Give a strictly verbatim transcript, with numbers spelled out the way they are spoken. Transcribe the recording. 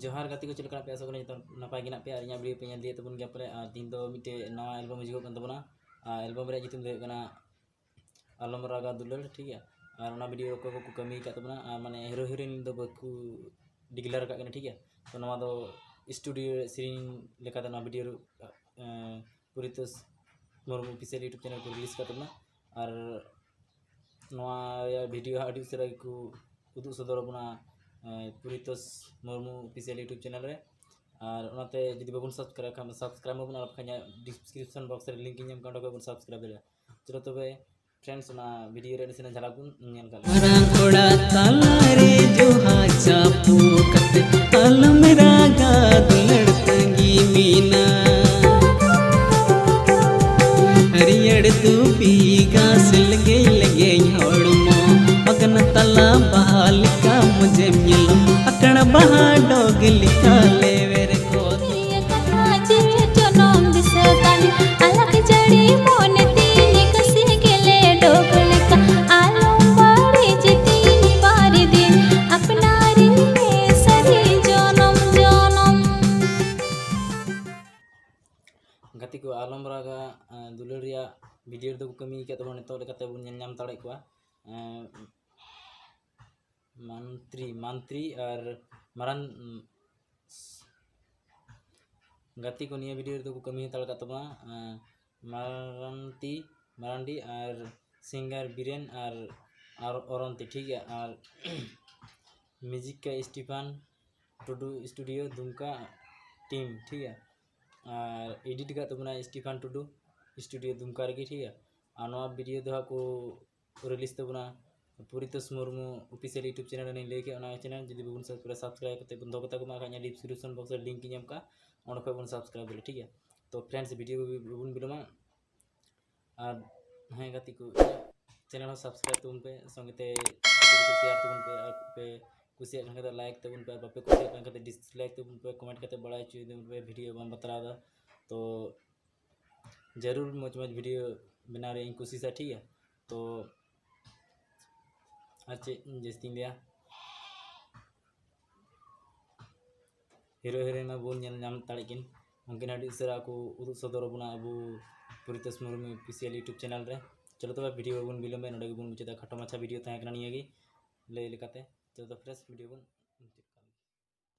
ᱡᱚᱦᱟᱨ ᱜᱟᱛᱮ ᱠᱚ, ᱪᱮᱫ ᱞᱮᱠᱟ ᱢᱮᱱᱟᱜ ᱯᱮᱭᱟ? ᱟᱥᱟ ᱠᱚᱨᱮ ᱡᱚᱛᱚ ᱱᱟᱯᱟᱭ ᱜᱮ ᱢᱮᱱᱟᱜ ᱯᱮᱭᱟ᱾ ᱟᱨ ᱤᱧᱟᱹᱜ ᱵᱷᱤᱰᱤᱭᱳ ᱯᱮ ᱧᱮᱞ ᱤᱫᱤᱭᱮᱫ ᱛᱟᱵᱚᱱ ᱜᱮᱭᱟ ᱯᱟᱞᱮ᱾ ᱟᱨ ᱛᱤᱦᱤᱧ ᱫᱚ ᱢᱤᱫᱴᱮᱡ ᱱᱟᱣᱟ ᱮᱞᱵᱟᱢ ᱦᱤᱡᱩᱜᱚᱜ ᱠᱟᱱ ᱛᱟᱵᱚᱱᱟ᱾ ᱟᱨ ᱮᱞᱵᱟᱢ ᱨᱮᱭᱟᱜ ᱧᱩᱛᱩᱢ ᱫᱚ ᱦᱩᱭᱩᱜ ᱠᱟᱱᱟ ᱟᱞᱚᱢ ᱨᱟᱜᱟ ᱫᱩᱞᱟᱹᱲ, ᱴᱷᱤᱠ ᱜᱮᱭᱟ᱾ ᱟᱨ ᱚᱱᱟ ᱵᱷᱤᱰᱤᱭᱳ ᱚᱠᱚᱭ ᱠᱚᱠᱚ ᱠᱟᱹᱢᱤ ᱟᱠᱟᱫ ᱛᱟᱵᱚᱱᱟ, ᱟᱨ ᱢᱟᱱᱮ ᱦᱤᱨᱳ ᱦᱤᱨᱳᱭᱤᱱ ᱫᱚ ᱵᱟᱠᱚ ᱰᱤᱠᱞᱮᱭᱟᱨ ᱟᱠᱟᱫ ᱠᱟᱱᱟ, ᱴᱷᱤᱠ ᱜᱮᱭᱟ᱾ ᱛᱚ ᱱᱚᱣᱟ ᱫᱚ ᱥᱴᱩᱰᱤᱭᱳ ᱨᱮ ᱥᱮᱨᱮᱧ ᱞᱮᱠᱟᱛᱮ ᱱᱚᱣᱟ ᱵᱷᱤᱰᱤᱭᱳ ᱨᱮ, ᱮᱸ, ᱯᱩᱨᱤᱛᱳᱥ ᱢᱩᱨᱢᱩ ᱚᱯᱷᱤᱥᱤᱭᱟᱞ ᱭᱩᱴᱩᱵᱽ ᱪᱮᱱᱮᱞ ᱠᱚ ᱨᱤᱞᱤᱡᱽ ᱟᱠᱟᱫ ᱛᱟᱵᱚᱱᱟ᱾ ᱟᱨ ᱱᱚᱣᱟ ᱨᱮᱭᱟᱜ ᱵᱷᱤᱰᱤᱭᱳ ᱦᱟᱸᱜ ᱟᱹᱰᱤ ᱩᱥᱟᱹᱨᱟ ᱜᱮᱠᱚ ᱩᱫᱩᱜ ᱥᱚᱫᱚᱨ ᱟᱵᱚᱱᱟ, ᱮᱸ, ᱯᱩᱨᱤᱛᱳᱥ ᱢᱩᱨᱢᱩ ᱚᱯᱷᱤᱥᱤᱭᱟᱞ ᱭᱩᱴᱩᱵᱽ ᱪᱮᱱᱮᱞ ᱨᱮ᱾ ᱟᱨ ᱚᱱᱟᱛᱮ ᱡᱩᱫᱤ ᱵᱟᱵᱚᱱ ᱥᱟᱵᱥᱠᱨᱟᱭᱤᱵ ᱠᱷᱟᱱ, ᱥᱟᱵᱥᱠᱨᱟᱭᱤᱵ ᱢᱟᱵᱚᱱ, ᱟᱨ ᱵᱟᱠᱷᱟᱱ ᱤᱧᱟᱹᱜ ᱰᱤᱥᱠᱨᱤᱯᱥᱚᱱ ᱵᱚᱠᱥ ᱨᱮ ᱞᱤᱝᱠ ᱤᱧ ᱮᱢ ᱠᱟᱜᱼᱟ, ᱚᱸᱰᱮ ᱠᱷᱚᱱ ᱵᱚᱱ ᱥᱟᱵᱥᱠᱨᱟᱭᱤᱵ ᱫᱟᱲᱮᱭᱟᱜᱼᱟ᱾ ᱪᱚᱞᱚ ᱛᱚᱵᱮ ᱯᱷᱨᱮᱱᱰᱥ, ᱚᱱᱟ ᱵᱷᱤᱰᱤᱭᱳ ᱨᱮ ᱱᱟᱥᱮᱱᱟᱜ ᱡᱷᱟᱞᱟᱠ ᱵᱚᱱ ᱧᱮᱞ ᱠᱟᱜ ᱞᱮᱜᱮ᱾ ᱢᱟᱨᱟᱝ ᱠᱚᱲᱟ ᱛᱟᱞᱟᱨᱮ ᱡᱚᱦᱟ ᱪᱟᱯᱚ ᱠᱟᱛᱮ ᱟᱞᱚᱢ ᱨᱟᱜᱟ ᱫᱩᱞᱟᱹᱲ ᱛᱟᱺᱜᱤ ᱢᱮᱱᱟᱜ᱾ ᱦᱟᱹᱨᱭᱟᱹᱲ ᱫᱷᱩᱵᱤ ᱜᱷᱟᱥ ᱞᱮᱜᱮᱡ ᱞᱮᱜᱮᱡ ᱦᱚᱲᱢᱚ, ᱵᱟᱜᱟᱱ ᱛᱟᱞᱟ ᱵᱟᱦᱟ ᱞᱮᱠᱟ ᱢᱚᱡᱮᱢ ᱧᱮᱞᱚᱜ, ᱟᱠᱲᱟ ᱵᱟᱦᱟ ᱰᱚᱜᱽ ᱞᱮᱠᱟ ᱞᱮᱣᱮᱨ ᱠᱚ᱾ ᱤᱭᱟᱹ ᱠᱟᱛᱷᱟ ᱡᱮ ᱡᱚᱱᱚᱢ ᱫᱤᱥᱟᱹ ᱠᱟᱱ, ᱟᱞᱟᱠ ᱡᱟᱹᱲᱤ ᱢᱚᱱᱮ ᱛᱤᱧ ᱠᱟᱹᱥᱤ ᱜᱮᱞᱮ ᱰᱚᱜᱽ ᱞᱮᱠᱟ, ᱟᱞᱚᱢ ᱵᱟᱹᱲᱤᱡ ᱛᱤᱧ ᱵᱟᱨ ᱫᱤᱱ, ᱟᱯᱱᱟᱨᱤᱧ ᱢᱮ ᱥᱟᱹᱨᱤ ᱡᱚᱱᱚᱢ ᱡᱚᱱᱚᱢ᱾ ᱜᱟᱛᱮ ᱠᱚ, ᱟᱞᱚᱢ ᱨᱟᱜᱟ, ᱮᱸ, ᱫᱩᱞᱟᱹᱲ ᱨᱮᱭᱟᱜ ᱵᱷᱤᱰᱤᱭᱳ ᱨᱮᱫᱚ ᱠᱚ ᱠᱟᱹᱢᱤ ᱟᱠᱟᱫ ᱛᱟᱵᱚᱱᱟ᱾ ᱱᱤᱛᱚᱜ ᱞᱮᱠᱟᱛᱮ ᱵᱚᱱ ᱧᱮᱞ ᱧᱟᱢ ᱫᱟᱲᱮᱭᱟᱜ ᱠᱚᱣᱟ, ᱮᱸ, ᱢᱟᱱᱛᱨᱤ, ᱢᱟᱱᱛᱨᱤ ᱟᱨ ᱢᱟᱨᱟᱱ, ᱜᱟᱛᱮ ᱠᱚ, ᱱᱤᱭᱟᱹ ᱵᱷᱤᱰᱤᱭᱳ ᱨᱮᱫᱚ ᱠᱚ ᱠᱟᱹᱢᱤ ᱦᱟᱛᱟᱲ ᱟᱠᱟᱫ ᱛᱟᱵᱚᱱᱟ, ᱮᱸ, ᱢᱟᱨᱟᱱᱛᱤ ᱢᱟᱨᱟᱱᱰᱤ ᱟᱨ ᱥᱤᱝᱜᱟᱨ ᱵᱤᱨᱮᱱ ᱟᱨ, ᱟᱨ ᱚᱨᱚᱱᱛᱤ, ᱴᱷᱤᱠ ᱜᱮᱭᱟ᱾ ᱟᱨ ᱢᱤᱭᱩᱡᱤᱠ ᱠᱟ ᱥᱴᱤᱯᱷᱟᱱ ᱴᱩᱰᱩ ᱥᱴᱩᱰᱤᱭᱳ ᱫᱩᱢᱠᱟ ᱴᱤᱢ, ᱴᱷᱤᱠ ᱜᱮᱭᱟ᱾ ᱟᱨ ᱮᱰᱤᱴ ᱟᱠᱟᱫ ᱛᱟᱵᱚᱱᱟᱭ ᱥᱴᱤᱯᱷᱟᱱ ᱴᱩᱰᱩ ᱥᱴᱩᱰᱤᱭᱳ ᱫᱩᱢᱠᱟ ᱨᱮᱜᱮ, ᱴᱷᱤᱠ ᱜᱮᱭᱟ᱾ ᱟᱨ ᱱᱚᱣᱟ ᱵᱷᱤᱰᱤᱭᱳ ᱫᱚ ᱦᱟᱸᱜ ᱠᱚ ᱨᱤᱞᱤᱡᱽ ᱛᱟᱵᱚᱱᱟ ᱯᱩᱨᱤᱛᱳᱥ ᱢᱩᱨᱢᱩ ᱚᱯᱷᱤᱥᱤᱭᱟᱞ ᱭᱩᱴᱩᱵᱽ ᱪᱮᱱᱮᱞ ᱨᱮᱞᱤᱧ ᱞᱟᱹᱭ ᱠᱮᱫ, ᱚᱱᱟ ᱪᱮᱱᱮᱞ ᱡᱩᱫᱤ ᱵᱟᱵᱚᱱ ᱥᱟᱵᱥᱠᱨᱟᱭᱤᱵ, ᱥᱟᱵᱥᱠᱨᱟᱭᱤᱵ ᱠᱟᱛᱮ ᱵᱚᱱ ᱫᱚᱦᱚ ᱠᱟᱛᱟ ᱠᱚᱢᱟ, ᱵᱟᱠᱷᱟᱡ ᱤᱧᱟᱹᱜ ᱰᱤᱥᱠᱨᱤᱯᱥᱚᱱ ᱵᱚᱠᱥ ᱨᱮ ᱞᱤᱝᱠ ᱤᱧ ᱮᱢ ᱠᱟᱜᱼᱟ, ᱚᱸᱰᱮ ᱠᱷᱚᱱ ᱵᱚᱱ ᱥᱟᱵᱥᱠᱨᱟᱭᱤᱵ ᱫᱟᱲᱮᱭᱟᱜᱼᱟ, ᱴᱷᱤᱠ ᱜᱮᱭᱟ᱾ ᱛᱚ ᱯᱷᱨᱮᱱᱰᱥ, ᱵᱷᱤᱰᱤᱭᱳ ᱵᱟᱵᱚᱱ ᱵᱤᱞᱚᱢᱟ᱾ ᱟᱨ ᱦᱮᱸ ᱜᱟᱛᱮ ᱠᱚ, ᱪᱮᱱᱮᱞ ᱦᱚᱸ ᱥᱟᱵᱥᱠᱨᱟᱭᱤᱵ ᱛᱟᱵᱚᱱ ᱯᱮ, ᱥᱚᱸᱜᱮ ᱛᱮ ᱥᱮᱭᱟᱨ ᱛᱟᱵᱚᱱ ᱯᱮ, ᱟᱨ ᱯᱮ ᱠᱩᱥᱤᱭᱟᱜ ᱠᱷᱟᱱ ᱠᱟᱛᱮ ᱞᱟᱭᱤᱠ ᱛᱟᱵᱚᱱ ᱯᱮ, ᱟᱨ ᱵᱟᱯᱮ ᱠᱩᱥᱤᱭᱟᱜ ᱠᱷᱟᱱ ᱠᱟᱛᱮ ᱰᱤᱥᱞᱟᱭᱤᱠ ᱛᱟᱵᱚᱱ ᱯᱮ, ᱠᱚᱢᱮᱱᱴ ᱠᱟᱛᱮ ᱵᱟᱲᱟᱭ ᱦᱚᱪᱚᱭ ᱛᱟᱵᱚᱱ ᱯᱮ, ᱵᱷᱤᱰᱤᱭᱳ ᱵᱟᱢ ᱵᱟᱛᱨᱟᱣ ᱮᱫᱟ᱾ ᱛᱚ ᱡᱟᱹᱨᱩᱲ ᱢᱚᱡᱽ ᱢᱚᱡᱽ ᱵᱷᱤᱰᱤᱭᱳ ᱵᱮᱱᱟᱣ ᱨᱮᱭᱟᱜ ᱤᱧ ᱠᱩᱥᱤᱥᱟ, ᱴᱷᱤᱠ ᱜᱮᱭᱟ᱾ ᱛᱚ ᱟᱨ ᱪᱮᱫ ᱤᱧ ᱡᱟᱹᱥᱛᱤᱧ ᱞᱟᱹᱭᱟ, ᱦᱤᱨᱳ ᱦᱤᱨᱳᱭᱤᱱ ᱢᱟ ᱵᱚᱱ ᱧᱮᱞ ᱧᱟᱢ ᱫᱟᱲᱮᱜ ᱠᱤᱱ, ᱩᱱᱠᱤᱱ ᱟᱹᱰᱤ ᱩᱥᱟᱹᱨᱟ ᱠᱚ ᱩᱫᱩᱜ ᱥᱚᱫᱚᱨ ᱟᱵᱚᱱᱟ ᱟᱵᱚ ᱯᱚᱨᱤᱛᱳᱥ ᱢᱩᱨᱢᱩ ᱚᱯᱷᱤᱥᱤᱭᱟᱞ ᱤᱭᱩᱴᱩᱵᱽ ᱪᱮᱱᱮᱞ ᱨᱮ᱾ ᱪᱚᱞᱚ ᱛᱚᱵᱮ ᱵᱷᱤᱰᱤᱭᱳ ᱵᱚᱱ ᱵᱤᱞᱚᱢᱮᱫ ᱱᱚᱰᱮ ᱜᱮᱵᱚᱱ ᱢᱩᱪᱟᱹᱫᱟ᱾ ᱠᱷᱟᱴᱚ ᱢᱟᱪᱷᱟ ᱵᱷᱤᱰᱤᱭᱳ ᱛᱟᱦᱮᱸ ᱠᱟᱱᱟ ᱱᱤᱭᱟᱹ ᱜᱮ ᱞᱟᱹᱭ ᱞᱮᱠᱟᱛᱮ᱾ ᱪᱚᱞᱚ ᱛᱚ ᱯᱷᱨᱮᱥ ᱵᱷᱤᱰᱤᱭᱳ ᱵᱚᱱ